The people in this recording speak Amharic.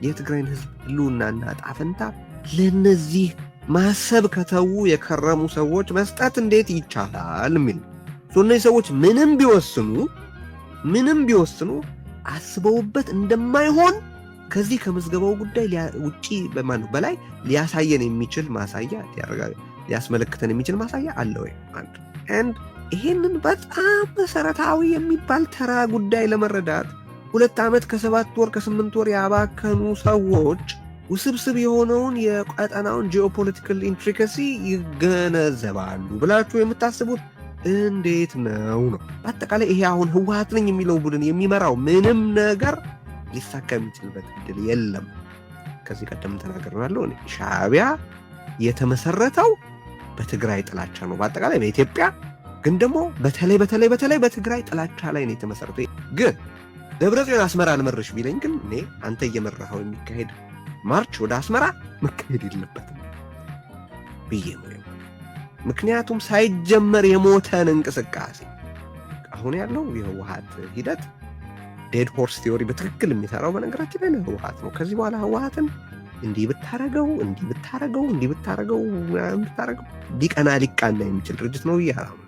የትግራይን ህዝብ ህልውናና ዕጣ ፈንታ ለነዚህ ማሰብ ከተዉ የከረሙ ሰዎች መስጠት እንዴት ይቻላል የሚል ነው። እነዚህ ሰዎች ምንም ቢወስኑ አስበውበት እንደማይሆን ከዚህ ከምዝገባው ጉዳይ ውጪ በማነው በላይ ሊያሳየን የሚችል ማሳያ፣ ሊያስመለክተን የሚችል ማሳያ አለ ወይ? አንድ and ይሄንን በጣም መሰረታዊ የሚባል ተራ ጉዳይ ለመረዳት 2 ዓመት ከ7 ወር ከ8 ወር ያባከኑ ሰዎች ውስብስብ የሆነውን የቀጠናውን geopolitical intricacy ይገነዘባሉ ብላችሁ የምታስቡት እንዴት ነው ነው? በአጠቃላይ ይሄ አሁን ህወሓት ነኝ የሚለው ቡድን የሚመራው ምንም ነገር ሊሳካ የሚችልበት እድል የለም። ከዚህ ቀደም ተናግሬያለሁ። ሻዕቢያ የተመሰረተው በትግራይ ጥላቻ ነው። በአጠቃላይ በኢትዮጵያ ግን ደግሞ በተለይ በተለይ በተለይ በትግራይ ጥላቻ ላይ ነው የተመሰረተው። ግን ደብረጽዮን አስመራ አልመርሽ ቢለኝ ግን እኔ አንተ እየመራኸው የሚካሄድ march ወደ አስመራ መካሄድ የለበትም ብዬ ነው። ምክንያቱም ሳይጀመር የሞተን እንቅስቃሴ፣ አሁን ያለው የህወሓት ሂደት dead horse theory በትክክል የሚሰራው በነገራችን ላይ ለህወሓት ነው። ከዚህ በኋላ ህወሓትን እንዲህ ብታረገው፣ እንዲህ ብታረገው፣ እንዲህ ብታረገው፣ ብታረገው ሊቀና ሊቃና የሚችል ድርጅት ነው ብዬ አላምንም።